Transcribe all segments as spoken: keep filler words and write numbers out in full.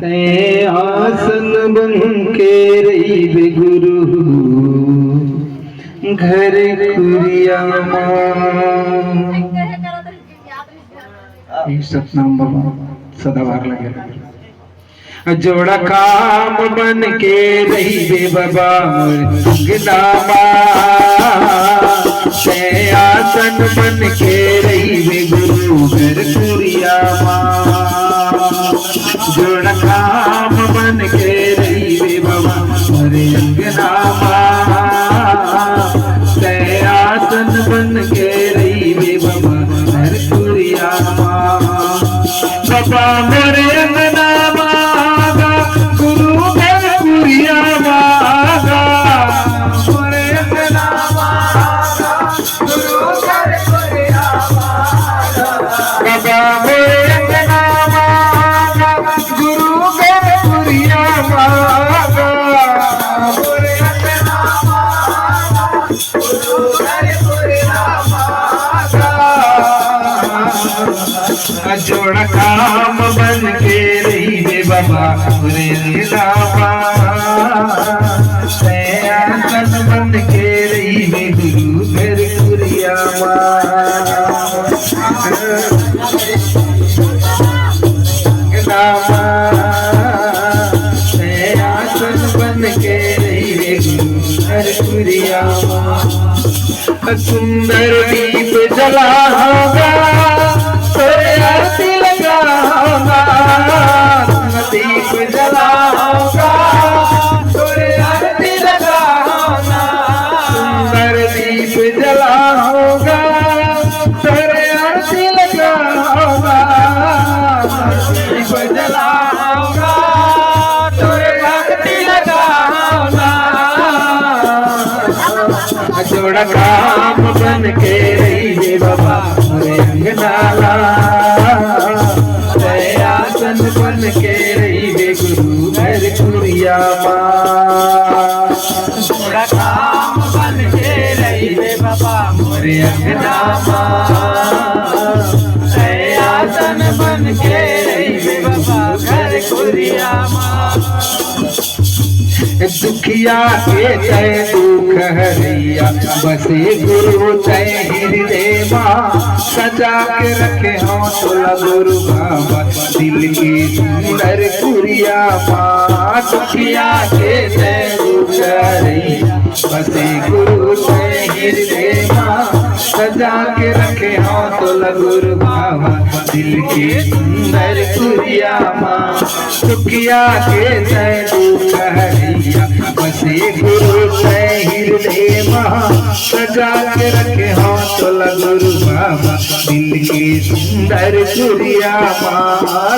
तैं आसन बन के रहिबे गुरु घर कुरिया मा। ई सतनाम बाबा सदाबहार लगे। जोड़ा काम बन के रहिबे बाबा मोर अंगना मा। तैं आसन बन के रहिबे गुरु घर कुरिया मा। जोड़ा काम बन के रहिबे बाबा मोर अंगना मा। तैं आसन बन के रहिबे बाबा घर कुरिया मा। बाबा मोर अंगना मा गा, गुरु घर कुरिया मा गा। मोर अंगना मा गा, गुरु घर कुरिया मा गा। बाबा मोर अंगना मा गा, गुरु घर कुरिया मा गा। मोर अंगना मा गा, जोड़ा काम बन के रहिबे बाबा मोर अंगना मा। तैं आसन बन के रहिबे गुरु घर कुरिया मा। अंगना मा। तैं आसन बन के रहिबे गुरु घर कुरिया मा। सुंदर दीप जलाऊंगा, तोरे आरती लगाऊंगा। दीप जलाऊंगा, तोरे आरती लगाऊंगा। सुंदर दीप जलाऊंगा, तोरे आरती लगाऊंगा। दीप जलाऊंगा, तोरे आरती लगाऊंगा। जोड़ा काम बन के रहिबे बाबा मोर अंगना मा। तैं आसन बन के रहिबे गुरु घर कुरिया मा। जोड़ा काम बन के रहिबे बाबा मोर अंगना मा। तैं आसन बन के रहिबे बाबा घर कुरिया मा। दुखिया के तैं दुख हरैया, बसे गुरु तैं हृदय मा। सजा के रखे हौं तोला गुरु बाबा, दिल के सुंदर कुरिया मा। दुखिया के तैं दुख हरैया, बसे गुरु तैं हृदय मा। सजा के रखे हौं तोला गुरु बाबा, दिल के सुंदर कुरिया मा। दुखिया के तैं दुख हरैया, बसे गुरु तैं हृदय मा। सजा के रखे हौं तोला गुरु बाबा, दिल के सुंदर कुरिया मा।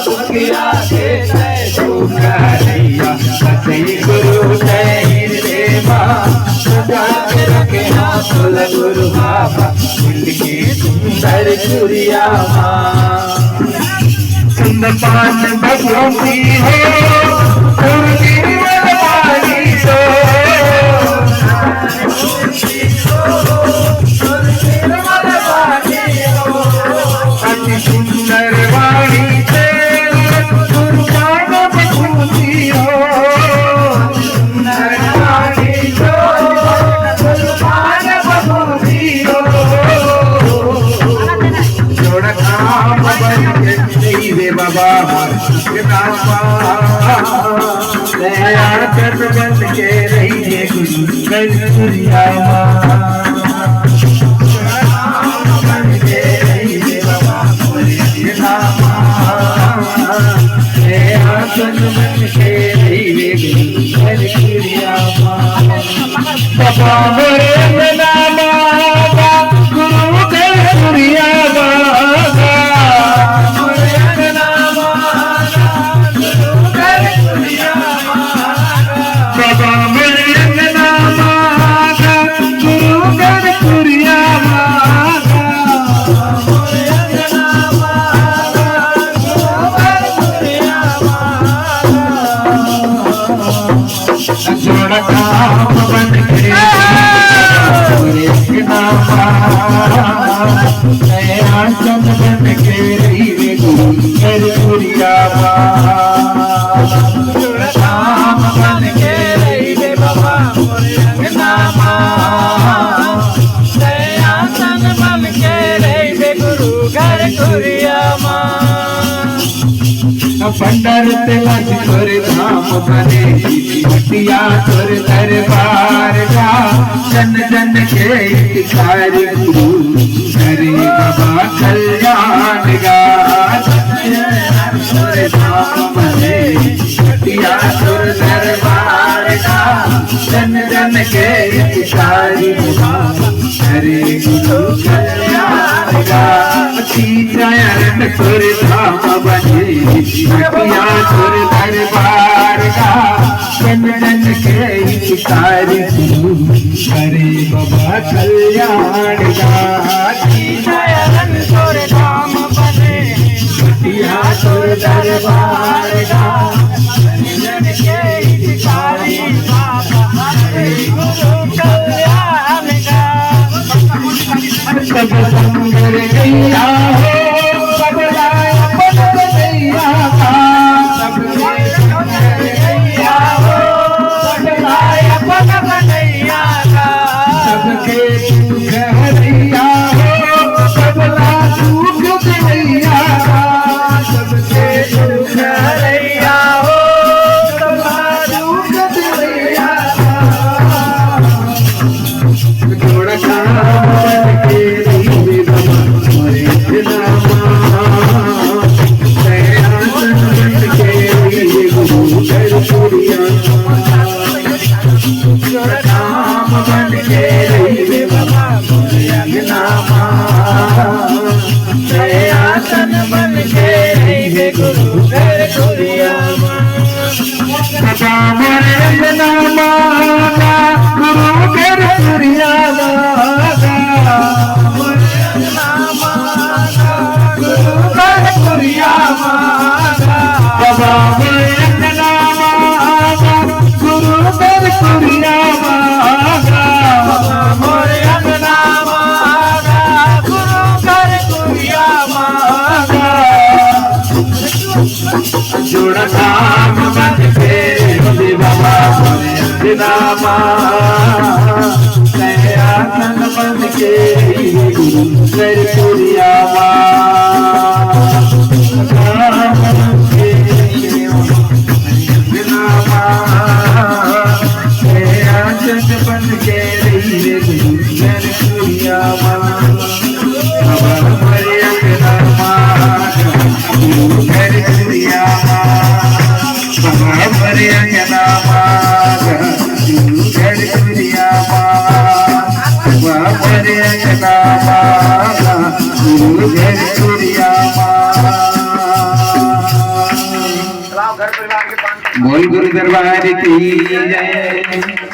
दुखिया के तैं दुख हरैया, बसे गुरु तैं हृदय मा। सजा के रखे हौं तोला गुरु बाबा, दिल के सुंदर कुरिया मा। सुंदर पान भगवती हो, गुरु गिरवल वाली हो। अति सुंदर वाणी से गुरु पान भगवती हो। सुंदर वाणी से गुरु पान भगवती हो। जोड़ा काम बन के रहिबे बाबा मोर अंगना मा। तैं आसन बन के रहिबे गुरु घर कुरिया मा। काम बन के रहिबे बाबा मोर अंगना मा। तैं आसन बन के रहिबे गुरु घर कुरिया मा। बाबा मोर अंगना मा गा, गुरु घर कुरिया मा गा। मोर अंगना मा गा, गुरु घर कुरिया मा गा। बाबा मोर अंगना मा गा, गुरु घर कुरिया मा गा। मोर अंगना मा गा, गुरु घर कुरिया मा गा। जोड़ा काम बन के रहिबे गुरु अंगना मा। तैं आसन बन के रहिबे गुरु घर कुरिया मा। जुड़ा धाम बन के रहिबे बाबा मोर अंगना मा। तैं आसन बन के रहिबे गुरु घर कुरिया मा। पंडर ते लज तोर धाम बने, बिटिया तोर दरबार गा। जन जन के हितकारी गुरु, करे बाबा कल्याण गा। तोर धाम बने, बिटिया तोर दरबार गा। जन जन के हितकारी बाबा, करे गुरु कल्याण गा। तीन नयन तोर धाम बने, बिटिया तोर दरबार गा। जन जन के हितकारी गुरु, करे बाबा कल्याण गा। तीन नयन तोर धाम बने, बिटिया तोर दरबार गा। जन जन के हितकारी बाबा, करे गुरु कल्याण गा। सब संग रहिया हो, सब लाय अपन बनैया का। सबके संग रहिया हो, सब लाय अपन बनैया का। सबके दुख हरैया हो, सब ला सुख देवैया का। सबके दुख हरैया हो, सब ला सुख देवैया का। जोड़ा धाम बन के रहिबे बाबा मोर अंगना मा। तैं आसन बन के रहिबे गुरु घर कुरिया मा। जोड़ा धाम बन के रहिबे बाबा मोर अंगना मा। तैं आसन बन के रहिबे गुरु घर कुरिया मा। बाबा मोर अंगना मा गा, गुरु घर कुरिया मा गा। गुरु घर कुरिया मा गा। बाबा मोर अंगना मा गा, गुरु घर कुरिया मा गा। बाबा मोर अंगना मा गा, गुरु घर कुरिया मा गा। जोड़ा धाम बन के रहिबे बाबा मोर अंगना मा। तैं आसन बन के रहिबे गुरु घर कुरिया मा। धाम बन के रहिबे बाबा मोर अंगना मा। तैं आसन बन के रहिबे गुरु घर कुरिया मा। बाबा मोर अंगना मा, गुरु घर कुरिया मा। बाबा मोर अंगना मा, गुरु घर कुरिया मा। बाबा मोर अंगना मा, गुरु घर कुरिया मा। बोल गुरु दरबार की जय।